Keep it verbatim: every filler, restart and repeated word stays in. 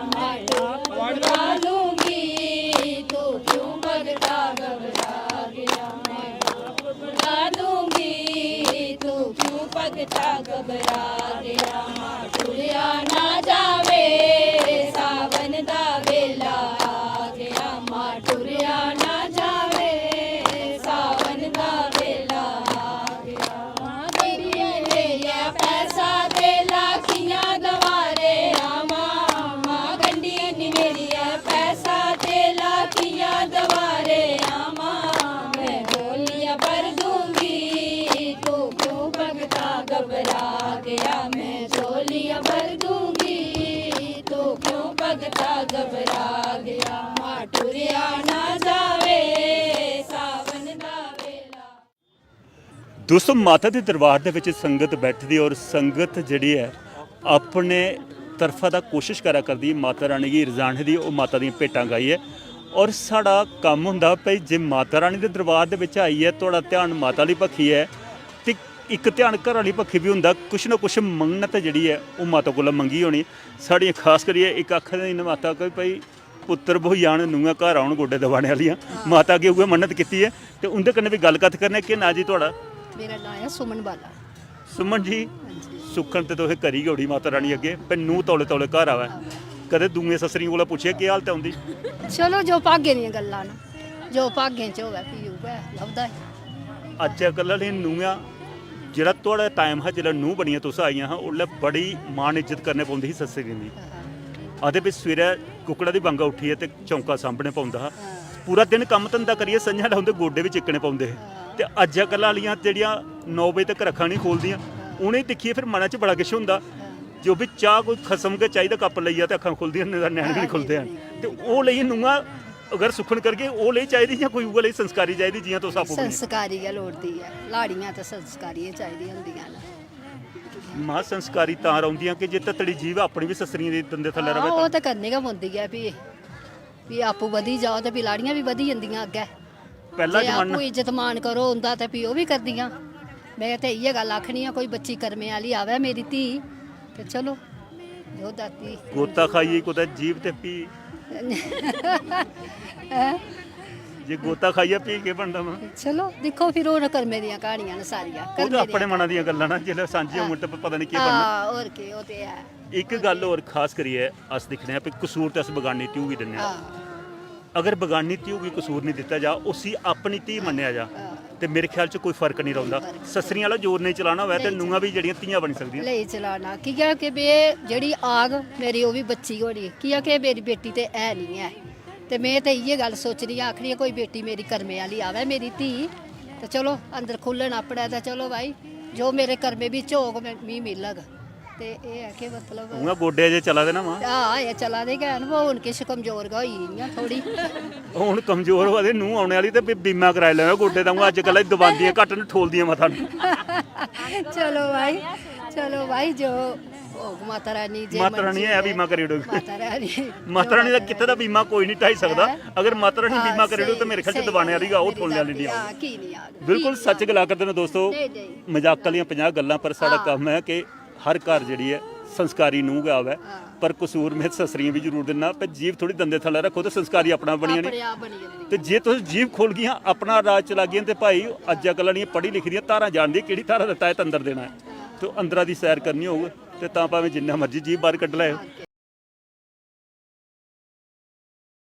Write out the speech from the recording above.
मैं डोल उड़ा दूंगी, तू क्यों भगता घबरा गया? मैं डोल उड़ा दूंगी, तू क्यों भगता घबरा गया? मां टुरिया ना जावे, सावन दा वेला आ गया। मां टुरिया ना जावे, सावन दा वेला आ गया। मां गड्डियां लेइयै पैसा ते लाखियां दवारे आवां। मां गड्डियां लेइयै पैसा ते लाखियां दवारे आवां। मैं डोलियां भर दूंगी, तू क्यों भगता घबरा गया? मैं डोलियां भर दूंगी, तू क्यों भगता घबरा गया? मां टुरिया ना जावे, सावन दा वेला। दोस्तों, माता दे दरबार दे विच संगत बैठी दी और संगत जेह्ड़ी ऐ, अपने तरफा दा कोशिश करा करदी ऐ माता रानी गी रिझाने दी, ओह् माता दियां भेटां गाइयै। और साढ़ा कम्म होंदा भई, जे माता रानी दे दरबार दे विच आइयै थुआढ़ा ध्यान माता आह्ली बक्खी ऐ, ते इक ध्यान घर आह्ली बक्खी बी होंदा, कुछ ना कुछ मन्नत जेह्ड़ी ऐ, ओह् माता कोला मंगी होनी। साढ़ियां खास करियै इक आखा दियां न माता कि भई, पुत्तर ब्होई जान, नूंहां घर औन, गोड्डे दबाने आह्लियां। हां। माता अग्गें उ'ऐ मन्नत कीती ऐ। ते उं'दे कन्नै बी गल्ल कत्थ करने आं। केह् नांऽ जी थुआढ़ा? मेरा नांऽ ऐ सुमन बाला। सुमन जी, हां जी। सुक्खन ते तुसें करी गै ओड़ी माता रानी अग्गें, पर नूंह् तौले तौले घर आवै। हां। कदें दूइयें सस्सरियें कोला पुच्छेआ केह् हालत ऐ उं'दी? चलो, जो भागें दियां गल्लां न, जो भागें च होऐ, फ्ही उ'ऐ लभदा ऐ। अज्जकल आह्लियां नूंहां, जेह्ड़ा थुआढ़ा टाइम हा, जेल्लै नूंह् बनियै तुस आइयां हा, उसलै बड़ी मान इज्जत करने पौंदी ही सस्सरियें दी। हां। आखदे भी सवेरै कुक्कड़ा दी बांगा उट्ठियै ते चौंका साम्भने पौंदा हा। हां। पूरा दिन कम्म धंधा करियै संझा लै उं'दे गोड्डे बी चिक्कने पौंदे हे। हां। ते अज्जकल आह्लियां जेह्ड़ियां नौ बजे तक अक्खां निं खोलदियां, हां। उ'नेंगी दिक्खियै फिर मनै च बड़ा किश होंदा। हां। जो बी चाह् कोई खसम गै चाही दा कप्प लेइयै ते अक्खां खु'लदियां न, नेईं तां नैन बी निं हां, खु'लदे हैन। नेईं। ते ओह् लेई नूंहां अगर सुक्खन करगे, ओह् लेई चाहिदी जां कोई उ'ऐ लेई संस्कारी चाहिदी जि'यां तुस आपूं बनियां? संस्कारी गै लोड़दी ऐ, लाड़ियां ते संस्कारी गै चाहिदियां होंदियां न। मां, संस्कारी तां रौंह्दियां कि जे तत्तड़ी जीभ अपनी बी सस्सरियें दे दंदे थल्लै हां, र'वै ओह् तां। ते करनी गै पौंदी ऐ फ्ही। फ्ही आपूं बधी जाओ ते फ्ही लाड़ियां बी बधी जंदियां अग्गें। पैह्ला जे जमाना आपूं इज्जत मान करो उं'दा ते फ्ही ओह् बी करदियां। में ते इ'यै गल्ल आखनी आं, कोई बच्ची कर्मे आह्ली आवै मेरी धी ते चलो, जो दाती। गोता खाइयै कुतै जीभ ते फ्ही हैं? जे गोता खाइयै फ्ही केह् बनदा मां? चलो, दिक्खो, फिर हून कर्में दियां क्हानियां न सारियां, ओह् ते कर्में अपने दियां। मना दियां गल्लां न, जिसलै सांझियां होङन ते पता निं केह् बनना। हां, होर केह्, ओह् ते ऐ। इक गल्ल होर खास करियै अस दिक्खने आं, भी कसूर ते अस बगानी ध्यू गी दिन्ने आं। हां। अगर बगानी ध्यू गी कसूर निं दित्ता जा, उसी अपनी धी मन्नेआ जा, हां। ते मेरे ख्याल च कोई फर्क निं रौंह्दा। फर्क। सस्सरियां आह्ला जोर नेईं चलाना होऐ ते नेईं नूंहां बी जेह्ड़ियां धियां बनी सकदियां। नेईं चलाना, की के, कि बे-, जेह्ड़ी आग मेरी, ओह् बी बच्ची गै होनी, की के मेरी बेटी ते है निं ऐ। ते में ते इ'यै गल्ल सोचनी आं, आखनी आं, कोई बेटी मेरी कर्मे आह्ली आवै, मेरी धी, ते चलो, अंदर खु'ल्लन अपने, ते चलो भाई, जो मेरे कर्मे बिच होग, में, मी मिलग। ते एह् ऐ कि मतलब उ'आं गोड्डे अजें चला दे ना, मां? हां, अजें चला दे गै न, बा हून किश कमजोर गै होई गेई इ'यां थोह्ड़ी। हून कमजोर होआ दे, नूंह् औने आह्ली, ते बी-, बीमा कराई लैओ गोड्डे दा, उ'आं अज्जकल एह् दबांदियां घट्ट न, ठोलदियां मता न। चलो भाई, चलो भाई, जो होग माता रानी, जे माता रानी मर्जी ऐ, होऐ। बीमा करी ओड़ग। माता रानी, माता रानी दा जो कीते दा बीमा कोई निं ढाई सकदा। ऐ। अगर माता रानी हां, बीमा करी ओड़ग, ते स्हेई, मेरे ख्याल च स्हेई दबाने आह्ली गै, ओह् मेरी ठोलने आह्ली दादी, निं ऐ। हां, की निं आग? बिल्कुल की निं सच्च आग? गला करदे न दोस्तो। नेईं, नेईं। मजाक आह्लियां पंजाह् गल्लां, पर साढ़ा हां। कम्म ऐ कि हर घर जेह्ड़ी ऐ, संस्कारी नूंह् गै आवै। हां। पर कसूर में सस्सरियें बी जरूर दिन्ना, पर जीभ थोह्ड़ी दंदे थल्लै रक्खो ते संस्कारी अपने आप बनी जानी। अपने आप बनी जंदी। ते जे तुस जीभ खोलगियां, अपना राज चलागियां, ते भाई, अज्जै कल्लै दियां पढ़ी लिखी दियां धारां जानदियां, केह्ड़ी धारा दा तैह्त अंदर देना ऐ। हां। ते अंदरा दी सैर करनी होग, ते तां भामें जिन्ना मर्जी जीभ बाह्र कड्ढी लैओ। हां।